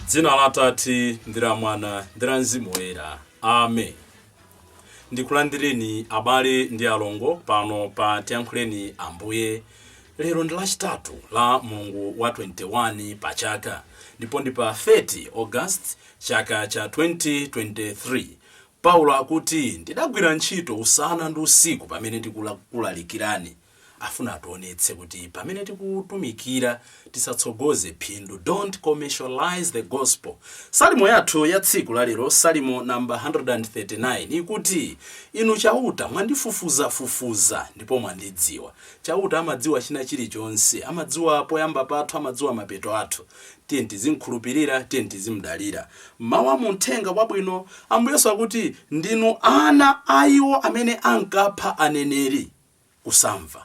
Dzina la Atate ndi la Mwana ndi la Mzimu Woyera. Amen. Ndikulandireni abale ndi alongo pano pa Tiyankhuleni Ambuye. Lero ndi lachitatu la mulungu wa 21 pa chaka ndipo ndi pa 30 August chaka cha 2023. Paulo akuti ndidagwira ntchito usana ndi usiku pamene ndikulalikirani. Afuna ationetse kuti pamene tikutumikira tisatsogoze phindu. Don't commercialize the gospel. Salimo yathu ya tsiku lalero, Salimo namba 139, ikuti inu Chauta mwandifufuzafufuza ndipo mwandidziwa. Chauta amadziwa china chilichonse, amadziwa poyamba pathu, amadziwa mapeto athu. Tiye tizimkhulupirira, tiye tizimdalira. Mawu a muthenga wabwino, Ambuye Yesu akuti ndinu ana a iwo amene ankapha aneneri. Kusamva.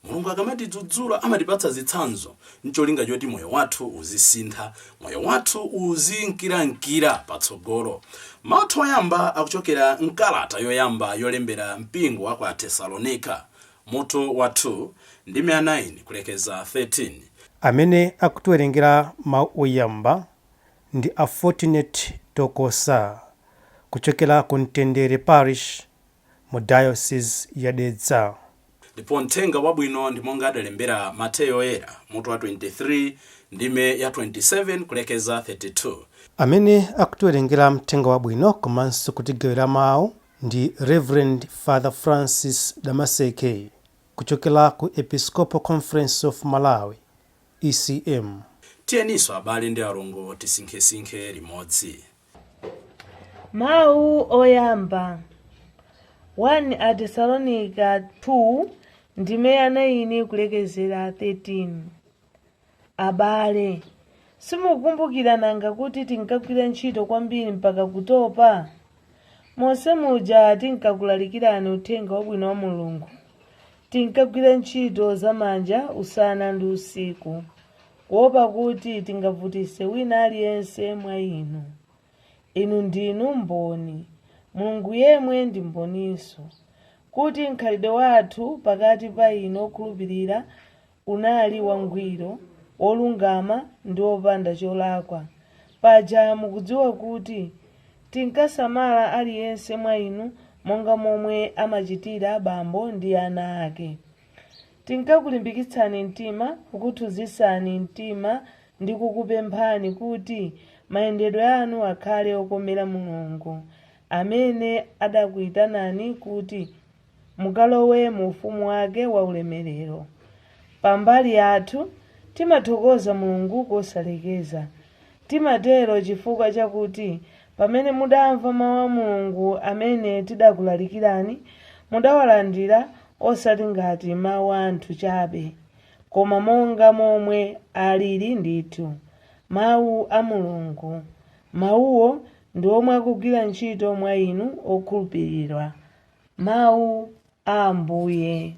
Mulungu akamatidzudzula amatipatsa zitsanzo ncholinga choti moyo wathu uzisintha, moyo wathu uzinkirankira patsogolo. Mawu oyamba akuchokera mkalata yoyamba yolembera mpingo wa ku Atesalonika, mutu wa 2 ndime ya 9 kulekeza 13. Amene akutiwerengera mawu oyamba ndi a Fortunate Tokosa kuchokera ku Mtendere Parish mu Diocese ya Dedza. Ndipo mthenga wabwino ndi monga adalembera Mateyo Oyera, mutu wa 23 ndime ya 27 kulekeza 32. Amene akutiwerengera mthenga wabwino komanso kutigawira mawu ndi Reverend Father Francis Damaseke kuchokera ku Episcopal Conference of Malawi, ECM. Tiyeninso abale ndi alongo tisinkhesinkhe limodzi. Mawu oyamba, 1 Atesalonika 2 ndime ya 9 kulekezera 13. Abale, simukukumbukira nanga kuti tinkagwira ntchito kwambiri mpaka kutopa? Monse muja tinkakulalikirani uthenga wabwino wa Mulungu. Tinkagwira ntchito zamanja usana ndi usiku, kuopa kuti tingavutise wina aliyense mwa inu. Inu ndinu mboni, Mulungu yemwe ndi mboninso, kuti mkhalidwe wathu pakati pa inu okhulupirira unali wangwiro, wolungama ndi wopanda cholakwa. Paja mukudziwa kuti tinkasamala aliyense mwa inu monga momwe amachitira bambo ndi ana ake. Tinkakulimbikitsani mtima, kukuthunzitsani mtima ndi kukupemphani kuti mayendedwe anu akhale okomera Mulungu, amene adakuyitanani kuti mukalowe mu ufumu wake wa ulemerero. Pambali yathu timathokoza Mulungu kosalekeza. Timatero chifukwa chakuti pamene mudamva mawu a Mulungu amene tidakulalikirani, mudawalandira osati ngati mawu a anthu chabe, koma monga momwe alili ndithu, mawu a Mulungu. Mawuwo ndi omwe akugwira ntchito mwa inu okhulupirira. Mawu a Ambuye.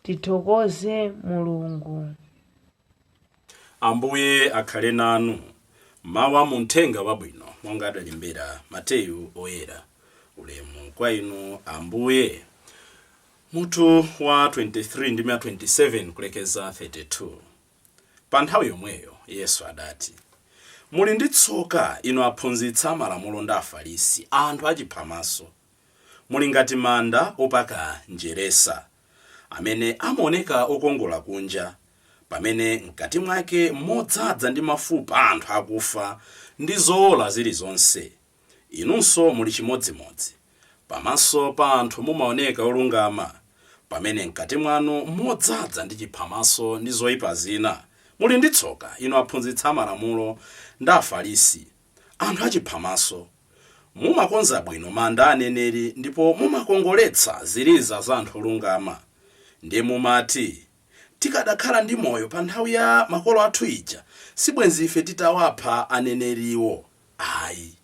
Tithokoze Mulungu. Ambuye akhale nanu. Mawu a muthenga wabwino monga adalembera Mateyu Oyera. Ulemu kwa inu Ambuye. Mutu wa 23 ndime ya 27 kulekeza 32. Pa nthawi yomweyo Yesu adati, muli ndi tsoka inu aphunzitsi amalamulo ndi Afarisi, anthu achiphamaso. Muli ngati manda opaka njeresa, amene amaoneka okongola kunja, pamene mkati mwake modzaza ndi mafupa a anthu akufa ndi zowola zilizonse. Inunso muli chimodzimodzi. Pamaso pa anthu mumaoneka olungama, pamene mkati mwanu modzaza ndi chiphamaso ndi zoyipa zina. Muli ndi tsoka inu aphunzitsi amalamulo ndi Afarisi, anthu achiphamaso. Mumakonza bwino manda aneneri ndipo mumakongoletsa ziliza za anthu olungama. Ndiye mumati, tikadakhala ndi moyo pa nthawi ya makolo athu ija, sibwenzi ife titawapha aneneriwo. Ayi.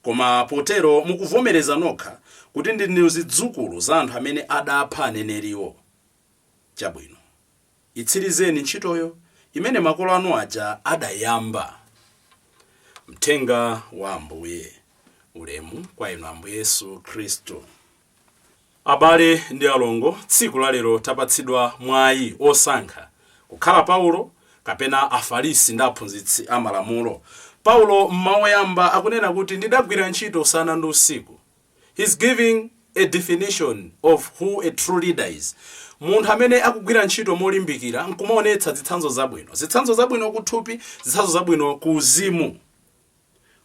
Koma potero mukuvomereza nokha kuti ndinu zidzukulu za anthu amene adapha aneneriwo. Chabwino, itsirizeni ntchitoyo imene makolo anu aja adayamba. Mthenga wa Ambuye. Ulemu kwa inu Ambuye Yesu Khristu. Abale ndi alongo, tsiku la lero tapatsidwa mwayi osankha kukhala Paulo kapena Afarisi ndi aphunzitsi amalamulo. Paulo mmawu oyamba akunena kuti ndidagwira ntchito usana ndi usiku. He's giving a definition of who a true leader is. Munthu amene akugwira ntchito molimbikira nkumaonetsa zitsanzo zabwino, zitsanzo zabwino kuthupi, zitsanzo zabwino ku uzimu.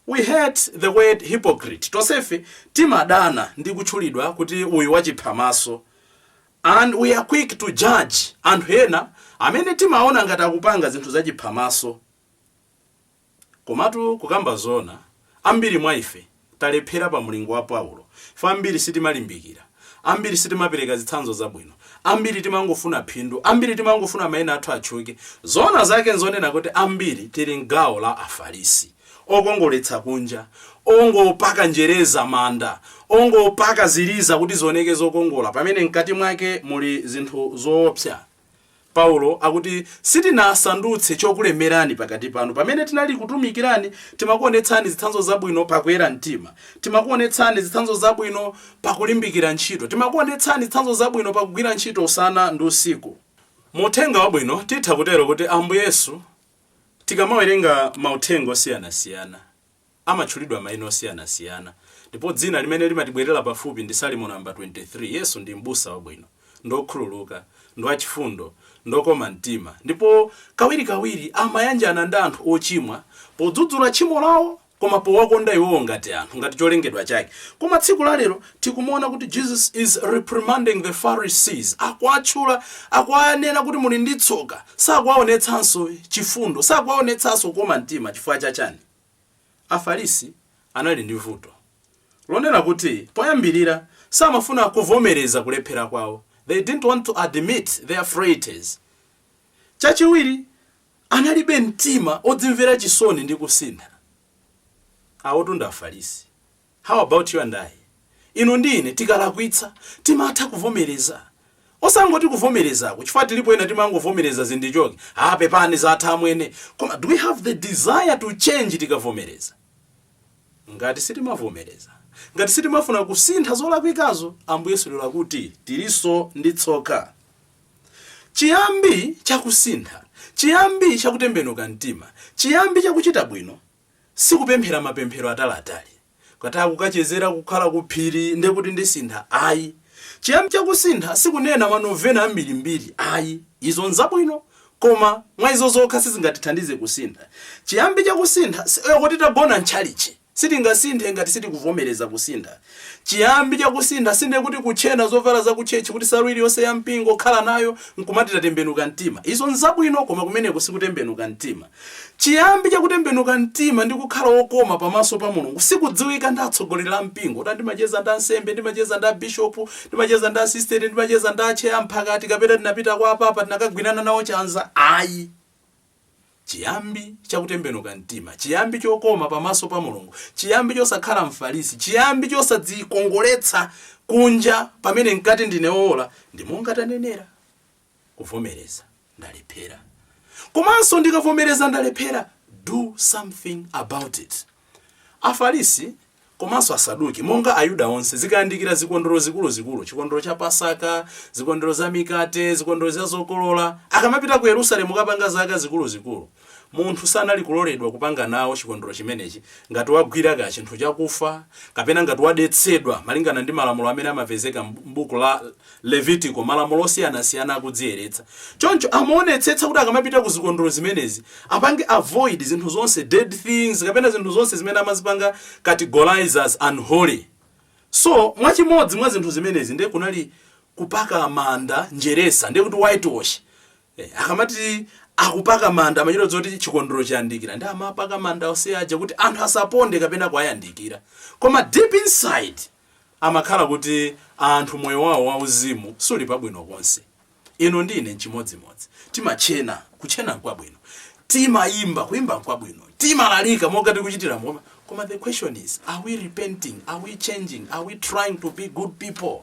We hate the word hypocrite. Tonsefe timadana ndi kutchulidwa kuti uyu wachiphamaso, and we are quick to judge anthu ena amene timaona ngati akupanga zinthu zachiphamaso. Komatu kukamba zona, ambiri mwa ife talephera pa mlingo wa Paulo. Ife ambiri sitimalimbikira, ambiri sitimapereka zitsanzo zabwino, ambiri timangofuna phindu, ambiri timangofuna mayina athu atchuke. Zona zake nzonena kuti ambiri tili mgawo la Afarisi, okongoletsa kunja, ongopaka njereza manda, ongopaka ziliza kuti zioneke zokongola, pamene mkati mwake muli zinthu zoopsa. Paulo akuti sitinasandutse chokulemerani pakati panu. Pamene tinali kutumikirani, timakuonetsani zitsanzo zabwino pakuyera mtima, timakuonetsani zitsanzo zabwino pakulimbikira ntchito, timakuonetsani zitsanzo zabwino pakugwira ntchito usana ndi usiku. Mu uthenga wabwino titha kutero kuti Ambuye Yesu, tikamawerenga mauthenga osiyanasiyana, amatchulidwa mayina osiyanasiyana, ndipo dzina limene limatibwerera pafupi ndi Salimo namba 23. Yesu ndi m'busa wabwino, ndokhululuka, ndwachifundo, ndokoma mtima, ndipo kawirikawiri amayanjana ndi anthu ochimwa podzudzula tchimo lawo, koma powakonda iwowo ngati anthu, ngati cholengedwa chake. Koma tsiku la lero tikumuona kuti Jesus is reprimanding the Pharisees. Akuatchula, akuanena kuti muli ndi tsoka. Sakuwaonetsanso chifundo, sakuwaonetsanso kukoma mtima. Chifukwa chachani? Afarisi anali ndi vuto lonena kuti poyambirira samafuna kuvomereza kulephera kwawo. They didn't want to admit their frailties. Chachiwiri, analibe mtima odzimvera chisoni ndi kusintha. Awotu ndi Afarisi. How about you and I? Inu ndi ine, tikalakwitsa timatha kuvomereza? Osangoti kuvomerezako, chifukwa tilipo ena timangovomereza zindichoke, "Ah, pepani, zatha amwene." Koma do we have the desire to change tikavomereza? Ngati sitimavomereza, ngati sitimafuna kusintha zolakwikazo, Ambuye Yesu lero akuti tilinso ndi tsoka. Chiyambi chakusintha, chiyambi chakutembenuka mtima, chiyambi chakuchita bwino sikupemphera mapemphero ataliatali, kata kukachezera kukhala ku phiri ndekuti ndisintha, ayi. Chiyambi chakusintha sikunena manovena ambirimbiri, ayi. Izo nzabwino, koma mwa izo zokha sizingatithandize kusintha. Chiyambi chakusintha kuti tagona ntchalichi, sitingasinthe ngati sitikuvomereza kusintha. Chiyambi chakusintha sinde kuti kutchena zovala za kutchechi, kuti salu iliyonse ya mpingo khala nayo nkumati tatembenuka mtima. Izo nzabwino, koma kumeneko sikutembenuka mtima. Chiyambi chakutembenuka mtima ndi kukhala wokoma pamaso pa Mulungu sikudziwika ndi atsogoleri a mpingo, kuti ndimacheza ndi ansembe, ndimacheza ndi abishopu, ndimacheza ndi asisteri, ndimacheza ndi acheya mphakati, kapena tinapita kwa apapa, tinakagwirana nawo chanza, ayi. Chiyambi chakutembenuka mtima, chiyambi chokoma pamaso pa Mulungu, chiyambi chosakhala mfarisi, chiyambi chosadzikongoletsa kunja pamene mkati ndine wowola, ndi monga tanenera, kuvomereza ndalephera. Komanso ndikavomereza ndalephera, do something about it. Afarisi komanso Asaduki, monga Ayuda onse, zikayandikira zikondwerero zikuluzikulu, chikondwerero cha Pasaka, zikondwerero za mikate, zikondwerero za zokolola, akamapita ku Yerusalemu kapanga zaka zikuluzikulu, munthu sanali kuloledwa kupanga nawo chikondwerero chimenechi ngati wagwira ka chinthu chakufa kapena ngati wadetsedwa malingana ndi malamulo amene amapezeka m'buku la Levitiko, malamulo osiyanasiyana akudziyeretsa. Choncho amaonetsetsa kuti akamapita ku zikondwerero zimenezi apange avoid zinthu zonse, dead things, kapena zinthu zonse zimene amazipanga categorize as unholy. So mwachimodzi mwa zinthu zimenezi ndiye kunali kupaka manda njeresa, ndiye kuti whitewash. Akamati akupaka manda, amachita zoti chikondwerero chiyandikira, ndi amapaka manda onse aja kuti anthu asaponde kapena kuayandikira. Koma deep inside amakhala kuti anthu moyo wawo wauzimu suli pabwino konse. Inu ndi ine nchimodzimodzi. Timachena, kuchena nkwabwino, timayimba, kuyimba nkwabwino, timalalika monga tikuchitira koma, koma the question is, are we repenting? Are we changing? Are we trying to be good people?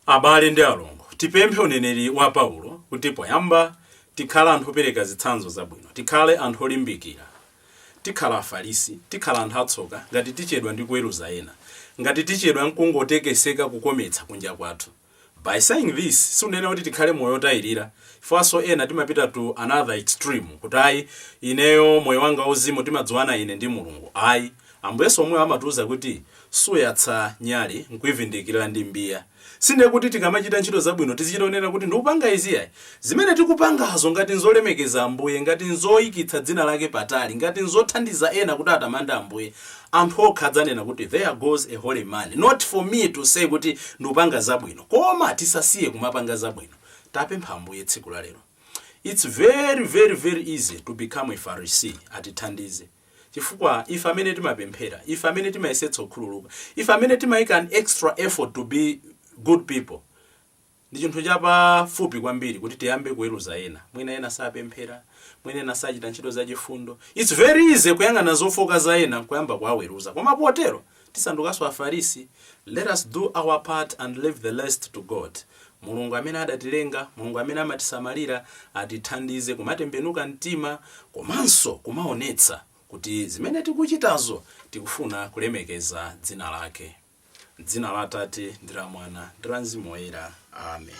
Abale ndi alongo, tipemphe uneneri wa Paulo kuti poyamba tikhale anthu opereka zitsanzo zabwino, tikhale anthu olimbikira. Tikhala Afarisi, tikhala anthu atsoka ngati tichedwa ndi kuweruza ena, ngati tichedwa nkungotekeseka kukometsa kunja kwathu. By saying this, sikunena kuti tikhale moyo otayirira. Ifwanso ena timapita to another extreme kuti ayi, ineyo moyo wanga wauzimu timadziwana ine ndi Mulungu. Ayi, Ambuyeso omweyo amatiuza kuti suyatsa nyali nkuivindikira ndi mbiya. Sindiye kuti tikamachita ntchito zabwino tizichita kunena kuti ndikupanga izi, ayi. Zimene tikupangazo ngati nzolemekeza Ambuye, ngati nzoyikitsa dzina lake patali, ngati nzothandiza ena kuti atamande Ambuye, anthu okha adzanena kuti there goes a holy man. Not for me to say kuti ndikupanga zabwino, koma tisasiye kumapanga zabwino. Tapempha Ambuye tsiku la lero. It's very, very, very easy to become a Pharisee. Atithandize, chifukwa ife amene timapemphera, ife amene timayesetsa kukhululuka, ife amene timayika an extra effort to be good people, ndi chinthu chapafupi kwambiri kuti tiyambe kuweruza ena. Mwina ena sapemphera, mwina ena sachita ntchito zachifundo. It's very easy kuyang'ana zofoka za ena nkuyamba kuwaweruza, koma potero tisandukanso Afarisi. Let us do our part and leave the rest to God. Mulungu amene adatilenga, Mulungu amene amatisamalira, atithandize kumatembenuka mtima komanso kumaonetsa kuti zimene tikuchitazo tikufuna kulemekeza dzina lake. Dzina la Atate ndi la Mwana ndi la Mzimu Woyera. Amen.